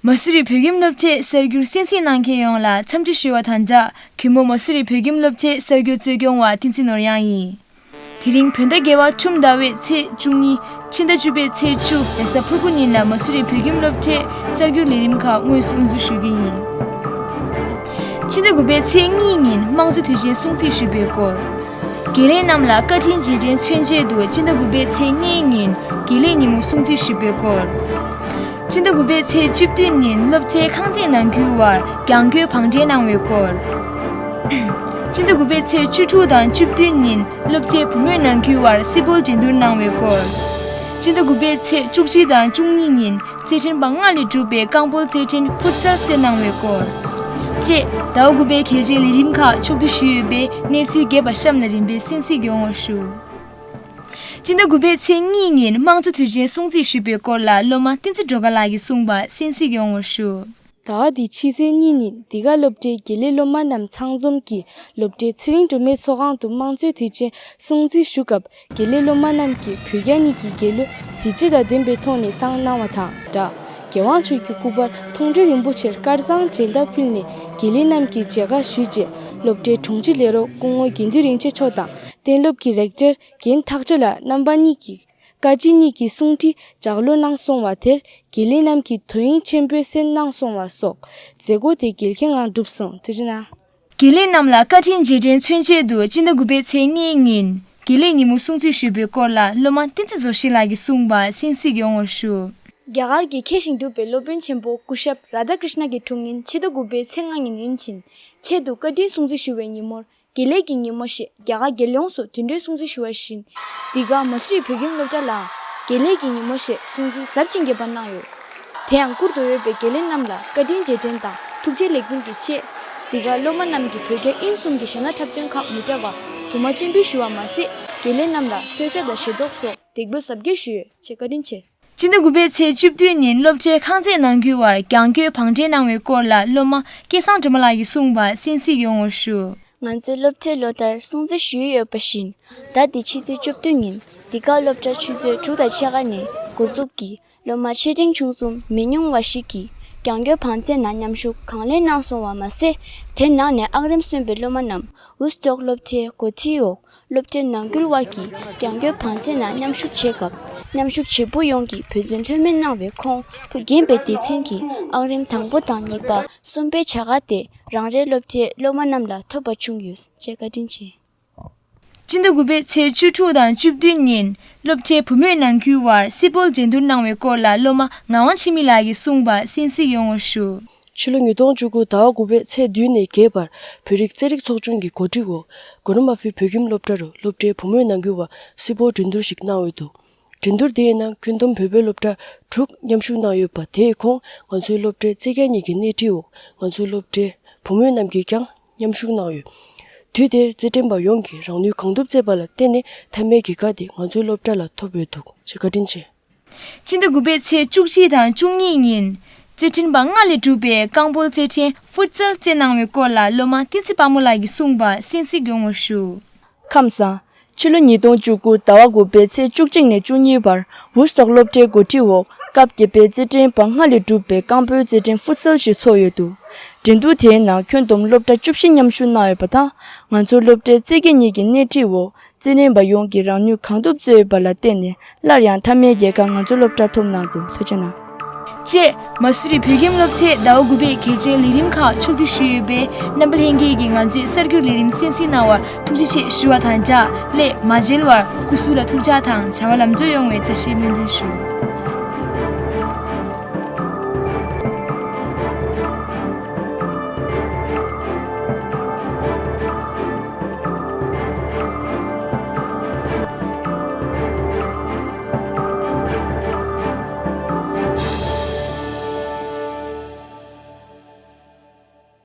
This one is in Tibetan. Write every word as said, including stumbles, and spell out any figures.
མ་སུ་རི་བོད་ཁྱིམ་སློབ་གྲྭའི་གསར་འགྱུར་གསན་གཟིགས་གནང་མཁན་ཡོངས་ལ་འཚམས་འདྲི་ཞུ་བ་དང་སྦྲགས། གུས་མོ་མ་སུ་རི་བོད་ཁྱིམ་སློབ་གྲྭའི་གསར་འགྱུར་གཙོ་སྐྱོང་བ་བསྟན་འཛིན་ནོར་གཡང་ཡིན། དེ་རིང་བོད་ཟླ་བརྒྱད་པ་ཁྲུམས་ཟླ་བའི་ཚེས་བཅུ་གཉིས། ཕྱི་ཟླ་བཅུ་པའི་ཚེས་བཅུ་རེས་གཟའ་ཕུར་བུ་ཉིན་ལ་མ་སུ་རི་བོད་ཁྱིམ་སློབ་གྲྭའི་གསར་འགྱུར་ལས་རིམ་ཁག་དངོས་སུ་དབུ་འཛུགས་ཞུ་རྒྱུ་ཡིན། ཕྱི་ཟླ་དགུ་པའི་ཚེས་གཉིས་ཉིན་དམངས་གཙོ་དུས་ཆེན་སྲུང་བརྩི་ཞུ་བའི་སྐོར། དགེ་ལས་རྣམས་ལ་བཀའ་དྲིན་རྗེས་དྲན་མཚོན་ཆེད་དུ་ཕྱི་ཟླ་དགུ་པའི་ཚེས་ལྔའི་ཉིན་དགེ་ལས་ཉིན་མོ་སྲུང་བརྩི་ཞུ་བའི་སྐོར། ཕྱི་ཟླ་དགུ་པའི་ཚེས་བཅུ་བདུན་ཉིན་སློབ་གྲྭའི་ཁང་ཚན་ནང་ཁུལ་བར་རྒྱང་སྐྱོད་བང་བསྒྲལ་གནང་བའི་སྐོར། ཕྱི་ཟླ་དགུ་པའི་ཚེས་བཅུ་དྲུག་དང་བཅུ་བདུན་ཉིན་སློབ་གྲྭའི་བུ་མོས་ནང་ཁུལ་བར་སིལ་སྤོལ་འགྲན་བསྡུར་གནང་བའི་སྐོར། ཕྱི་ཟླ་དགུ་པའི་ཚེས་བཅུ་གཅིག་དང་བཅུ་གཉིས་ཉིན་རྩེད་འགྲན་པ་ལྔ་ལས་གྲུབ་པའི་རྐང་སྤོལ་རྩེད་འགྲན་ཕུཊ་སལ་རྩེད་གནང་བའི་སྐོར། བཅས་ཟླ་བ་དགུ་པའི་གལ་ཆེའི་ལས་རིམ་ཁག་ཕྱོགས་བསྡུས་ཞུས་ཡོད་པས་གནས་ཚུལ་རྒྱས་པ་གཤམ་ལ་རིམ་པས་གསན་གཟིགས་ཡོང་བར་ཞུ། སྤྱི་ཟླ་དགུ་པའི་ཚེས་གཉིས་ཉིན་དམངས་གཙོ་དུས་ཆེན་སྲུང་བརྩི་ཞུས་པའི་སྐོར་ལ་སློབ་མ་བསྟན་འཛིན་སྒྲོལ་དཀར་ལགས་ཀྱིས་གསུངས་པ་གསན་གཟིགས་ཡོང་བར་ཞུ། ཟླ་བ་འདིའི་ཕྱི་ཚེས་གཉིས་ཉིན་འདི་ག་སློབ་གྲྭའི་དགེ་ལས་སློབ་མ་རྣམས་ཚང་འཛོམས་ཀྱིས་སློབ་གྲྭའི་ཚེ་རིང་སྒྲོལ་མའི་ཚོགས་ཁང་དུ་དམངས་གཙོའི་དུས་ཆེན་སྲུང་བརྩི་ཞུ་སྐབས། དགེ་ལས་སློབ་མ་རྣམས་ཀྱིས་བོད་རྒྱ་གཉིས་ཀྱི་རྒྱལ་གླུ་གཟི་བརྗིད་དང་ལྡན་པའི་ཐོག་ནས་བཏང་གནང་བ་དང་སྦྲགས། རྒྱལ་དབང་མཆོག་གི་སྐུ་པར་མཐོང་གྲོལ་རིན་པོ་ཆེར་དཀར་གཙང་མཇལ་དར་ཕུལ་ནས་དགེ་ལས་རྣམས་ཀྱིས་མཇལ་ཁ་ཞུས་རྗེས། སློབ་གྲྭའི་དྲུང་ཆེ་ལས་རོགས་སྐུ་ངོ་དགེ་འདུན་རིན་ཆེན་མཆོག་དང་གཏན་སློབ་ཀྱི་རེག་ཊར་རྒན་ཐག་ཆོད་ལགས་རྣམ་པ་གཉིས་ཀྱིས་བཀའ་སྤྱི་གཉིས་ཀྱི་གསུང་ཁྲིད་ལྗགས་ཀློག་གནང་སོང་བ་དེར་དགེ་ལས་རྣམས་ཀྱིས་དོ་དབྱིངས་ཆེན་པོས་གསན་གནང་སོང་བ་སོགས་མཛད་སྒོ་དེ་རྒྱལ་ཁའི་ངང་གྲུབ་སོང་། ཐུགས་རྗེ་གནང་། དགེ་ལས་རྣམས་ལ་བཀའ་དྲིན་རྗེས་དྲན་མཚོན་ཆེད་དུ་སྤྱི་ཟླ་དགུ་པའི་ཚེས་གཉིས་ཉིན་དགེ་ལས་ཉིན་མོ་སྲུང་བརྩི་ཞུས་པའི་སྐོར་ལ་སློབ་མ་བསྟན་འཛིན་རྫོགས་ཤིང་ལགས་ཀྱིས་གསུངས་པ་གསན་གཟིགས་ཡོང་བར་ཞུ། རྒྱ་གར་གྱི་མཁས་ཤིང་གྲུབ་པའི་སློབ་དཔོན་ཆེན་པོ་སྐུ་ཞབས་རཱ་དྷ་ཀྲིཤ་ན་གྱི་དྲུང་ཡིན་ཕྱི་ཟླ་དགུ་པའི་ཚེས་ལྔ་ཉིན་ཡིན་ཕྱིན་ཆད་དུ་བཀའ་དྲིན་སྲུང་བརྩི་ཞུ་བའི་ཉིན་མོར་དགེ་ལས་ཀྱི་ཉིན་མོ་ཞེས་རྒྱ་གར་རྒྱལ་ཡོངས་སུ་དེ་འདྲའི་སྲུང་བརྩི་ཞུ་བ་བཞིན། འདི་ག་མ་སུ་རི་བོད་ཁྱིམ་སློབ་གྲྭ་ལའང་དགེ་ལས་ཀྱི་ཉིན་མོ་ཞེས་སྲུང་བརྩི་ཟབ་ཅིང་རྒྱས་པ་གནང་ཡོད། དེ་ཡང་བཀུར་འདོད་ཡོད་པའི་དགེ་ལས་རྣམས་ལ་བཀའ་དྲིན་རྗེས་དྲན་དང་ཐུགས་རྗེ་ལེགས་འབུལ་གྱི་ཆེད། འདི་ག་སློབ་མ་རྣམས་ཀྱིས་བོད་རྒྱ་དབྱིན་གསུམ་གྱི་གཞས་སྣ་འཁྲབ་སྟོན་ཁག་མི་འདྲ་བ་དུ་མ་སྤྱན་འབུལ་ཞུ་བ་མ་ཟད། དགེ་ལས་རྣམས་ལ་གསོལ་ཇ་དང་ཞལ་ཏོག་སོགས་འདེགས་འབུལ་གཟབ་རྒྱས་ཞུས་ཡོད་ཅེས་བཀའ་དྲིན་ཆེ། སྤྱི་ཟླ་དགུ་པའི་ཚེས་བཅུ་བདུན་ཉིན་སློབ་གྲྭའི་ཁང་ཚན་ནང་ཁུལ་བར་རྒྱང་སྐྱོད་བང་བསྒྲལ་གནང་བའི་སྐོར་ལ་སློབ་མ་སྐལ་བཟང་སྒྲོལ་མ་ལགས་ཀྱིས་གསུངས་པ་གསན་གཟིགས་ཡོང་བར་ཞུ། ང་ཚོའི་སློབ་གྲྭས་ལོ་ལྟར་སྲུང་བརྩི་ཞུས་ཡོད་པ་བཞིན། ཟླ་འདིའི་ཕྱི་ཚེས་བཅུ་བདུན་ཉིན་འདི་ག་སློབ་གྲྭ་ཆུ་ཚོད་དྲུག་དང་ཕྱེད་ཀ་ནས་འགོ་འཛུགས་ཀྱིས་སློབ་མ་ཆེ་འབྲིང་ཆུང་གསུམ་མི་ཉུང་བ་ཞིག་གིས་རྒྱང་སྐྱོད་བང་བསྒྲལ་ནང་མཉམ་ཞུགས་གང་ལེགས་གནང་སོང་བ་མ་ཟད། དེ་ནང་ནས་ཨང་རིམ་གསོན་པའི་སློབ་མ་རྣམས་ཝུ་སི་ཊོག་སློབ་གྲྭའི་འགོ་ཁྲིད་འོག་སློབ་གྲྭའི་ནང་ཁུལ་དབར་གྱི་རྒྱང་སྐྱོད་བང་བསྒྲལ་ནང་མཉམ་ཞུགས་བྱེད་སྐབས། མཉམ་ཞུགས་བྱེད་པོ་ཡོངས་ཀྱིས་འབད་བརྩོན་ལྷོད་མེད་གནང་བའི་ཁོངས་སུ་རྒན་པའི་སྡེ་ཚན་གྱི་ཨང་རིམ་དང་པོ་དང་གཉིས་པ་གསུམ་པའི་བྱ་དགའ་དེ་རང་རེའི་སློབ་གྲྭའི་སློབ་མ་རྣམས་ལ་ཐོབ་པ་བྱུང་ཡོད་ཅེས་བཀའ་དྲིན་ཆེ། སྤྱི་ཟླ་དགུ་པའི་ཚེས་བཅུ་དྲུག་དང་བཅུ་བདུན་ཉིན་སློབ་གྲྭའི་བུ་མོས་ནང་ཁུལ་དབར་སིལ་སྤོལ་འགྲན་བསྡུར་གནང་བའི་སྐོར་ལ་སློབ་མ་ངག་དབང་འཆི་མེད་ལགས་ཀྱིས་གསུངས་པ་གསན་གཟིགས་ཡོང་བར་ཞུ། ཕྱི་ལོ་ཉིས་སྟོང་བཅུ་དགུ་ཟླ་བ་དགུ་པའི་ཚེས་བདུན་ནས་བརྒྱད་བར་བོད་རིགས་རྩེད་རིགས་ཚོགས་ཆུང་གི་གོ་སྒྲིག་འོག་གོ་རུ་མ་ཕི་བོད་ཁྱིམ་སློབ་གྲྭ་རུ་སློབ་གྲྭའི་བུ་མོའི་ནང་ཁུལ་བ་སིལ་སྤོལ་འགྲན་བསྡུར་ཞིག་གནང་ཡོད་འདུག་འགྲན་བསྡུར་དེའི་ནང་ཁྱོན་བསྡོམས་བོད་པའི་སློབ་གྲྭ་དྲུག་མཉམ་ཞུགས་གནང་ཡོད་པ། དེའི་ཁོངས་ང་ཚོའི་སློབ་གྲྭའི་རྩེད་མཁན་གཉིས་ཀྱི་སྣེ་ཁྲིད་འོག་ང་ཚོའི་སློབ་གྲྭའི་བུ་མོའི་རྣམས་ཀྱིས་ཀྱང་མཉམ་ཞུགས་གནང་ཡོད། དུས་དེར་རྩེད་འགྲན་པ་ཡོངས་ཀྱིས་རང་ནུས་གང་ཐུབ་རྩེས་པ་ལ་བརྟེན་ནས་མཐའ་མའི་རྒྱལ་ཁ་དེ་ང་ཚོའི་སློབ་གྲྭ་ལ་ཐོབ་ཡོད་འདུག་ཅེས་བཀའ་དྲིན་ཆེ། སྤྱི་ཟླ་དགུ་པའི་ཚེས་བཅུ་གཅིག་དང་བཅུ་གཉིས་ཉིན་རྩེད་འགྲན་པ་ལྔ་ལས་གྲུབ་པའི་རྐང་སྤོལ་རྩེད་འགྲན་ཕུཊ་སལ་རྩེད་གནང་བའི་སྐོར་ལ་སློབ་མ་བསྟན་འཛིན་དཔལ་མོ་ལགས་ཀྱིས་གསུངས་པ་གསན་གཟིགས་ཡོང་བར་ཞུ། ཁམས་བཟང་། ཕྱི་ལོ་ཉིས་སྟོང་བཅུ་དགུ་ཟླ་བ་དགུ་པའི་ཚེས་བཅུ་གཅིག་ནས་བཅུ་གཉིས་བར་ཝུ་སི་ཊོག་སློབ་གྲྭའི་འགོ་ཁྲིད་འོག་སྐབས་བརྒྱད་པའི་རྩེད་འགྲན་པ་ལྔ་ལས་གྲུབ་པའི་རྐང་སྤོལ་རྩེད་འགྲན་ཕུཊ་སལ་ཞིག་ཚོགས་ཡོད་འདུག་འགྲན་བསྡུར་དེའི་ནང་ཁྱོན་བསྡོམས་སློབ་གྲྭ་བཅུ་བཞི་མཉམ་ཞུགས་གནང་ཡོད་པ་དང་། ང་ཚོའི་སློབ་གྲྭའི་རྩེད་མཁན་གཉིས་ཀྱི་སྣེ་ཁྲིད་འོག་རྩེད་འགྲན་པ་ཡོངས་ཀྱིས་རང་ནུས་གང་ཐུབ་རྩེས་ཡོད་པ་ལ་བརྟེན་ནས་སླར་ཡང་མཐའ་མའི་རྒྱལ་ཁ་ང་ཚོའི་སློབ་གྲྭར་ཐོབ་གནང་འདུག་ཐུགས་རྗེ་གནང་། ཅེས་མ་སུ་རི་བོད་ཁྱིམ་སློབ་གྲྭས་ཟླ་བ་དགུ་པའི་གལ་ཆེའི་ལས་རིམ་ཁག་ཕྱོགས་བསྡུས་ཞུས་ཡོད་པས། རྣམ་པ་ལྷན་རྒྱས་ཀྱིས་ང་ཚོའི་གསར་འགྱུར་ལས་རིམ་གསན་གཟིགས་གནང་བར་ཐུགས་རྗེ་ཆེ་ཞུ་བ་དང་སྦྲགས། སླད་མ་མཇལ་བར་སྐུ་གཟུགས་ལ་ཐུགས་ཅག་དང་བྱ་བ་ལམ་འགྲོ་ཡོང་བའི་བཀྲ་ཤིས་སྨོན་འདུན་ཞུ།